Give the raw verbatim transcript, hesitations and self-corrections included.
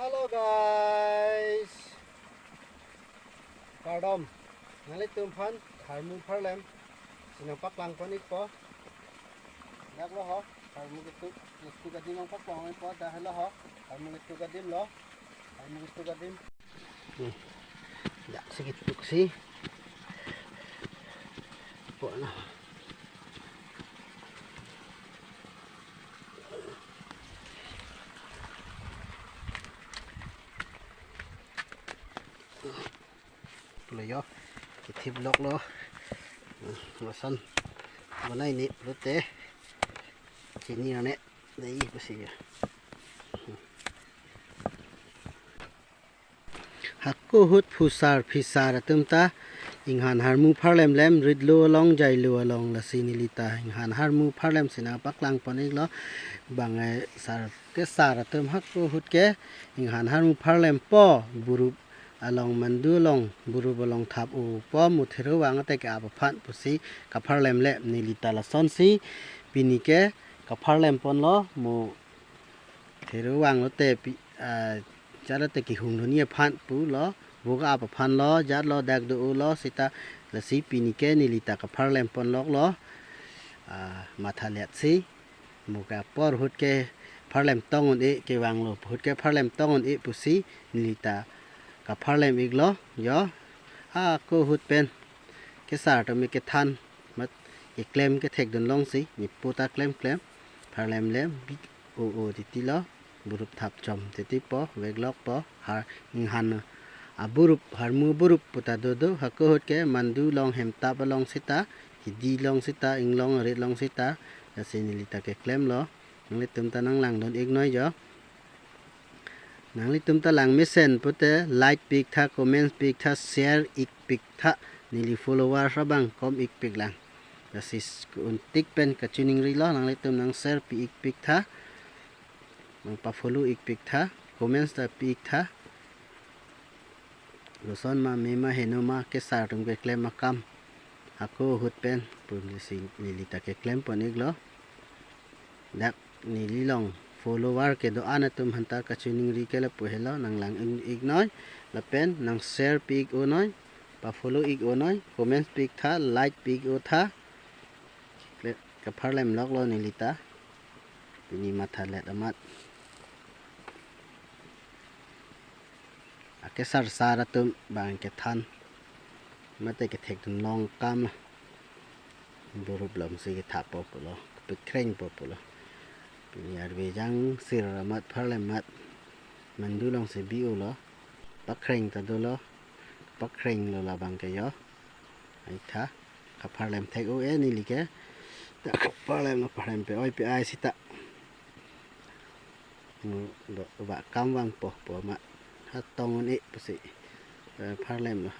Hello guys. Kardom. Nanglitum aphan harmu pharlem si nangpaklang pon ikpo. Dak lo ho, harmu ketuk, ketuk adim nangpaklang ikpo, dak lo ho, harmu ketuk adim lo. Harmu ketuk adim. Hmm. Dak si ketuk si. Po na. Pulo yo, kethip lok lo. Lason bonai ni pulote chini ane dei pusi yo. Hako ahut phusar phisar atum ta inghan harmu pharlemlem, ritlo along jailo along, lasi neli ta inghan harmu pharlem si nangpaklang pon iklo. Bang, eh, sar kesar atum hako ahut ke inghan harmu pharlempo, burup along, mandu along, burup along thap-opo, mo thero vang ate ke-ap aphan pusi kapharlemle. Neli ta lasonsi pini ke kapharlem ponlo, mo thero vang lote pi, ah, jat lote kehung dunji aphan pulo, vo ke-ap aphan lo, jat lo, dak do-o lo seta, lasi pini ke neli ta kapharlem pon lok lo. Ah, matha let si, mo ke apor ahut ke pharlem tong un-e, kevang lo ahut ke pharlem tong un-e pusi neli ta kapharlem iklo yo. Hako ahut pen kesar atum kethan amat keklem kethek dun longsi, ne po ta klem klem, pharlemlem, bi o o titi lo, burup thap chom titi po, vek lok po, har inghan aburup, harmu burup puta dodo, hako ahut ke mandu along, hemtap along seta, hidi along seta, inglong arit along seta, lasi neli ta keklem lo. Nanglitum ta nanglang dun iknoi jo. Nanglitum ta lang mesen pute like pi iktha, comments pi iktha, share ik pi iktha. Neli followers abang kom ik piklang. Lasi s-, untik pen kachiningri lo, nanglitum nang share pi ik pi iktha. Nang pa-follow ik pi iktha, comments ta pi iktha. Lason ma me ma heno ma kesar atum keklem akam. Hako ahut pen pu neli si neli ta keklem pon iklo. Dak neli along follower kedo-an atum aphanta kachiningri ke lapu helo, nanglang in iknoi, lapen nang share pi ik unoi, pa-follow ik unoi, comments pi iktha, like pi ik utha. Kle-, kapharlem lok lo neli ta. Pini matha let amat. Akesar sar atum bang kethan mate kethek dun long akam la. Burup alongsi kethappo pulo, kepekrengpo pulo. Pini arve jangsir amat pharlem amat mandu alongsi bi-o lo. Pakreng ta dolo. Pakreng lo labang ke yo. Ai tha. Kapharlem thek un-e neli ke. Ta kapharlem lo, pharlem pe oi pe ai seta. Nu do ba kam vangpo po ma. Ha tong un-e pusi. Eh, pharlem lo.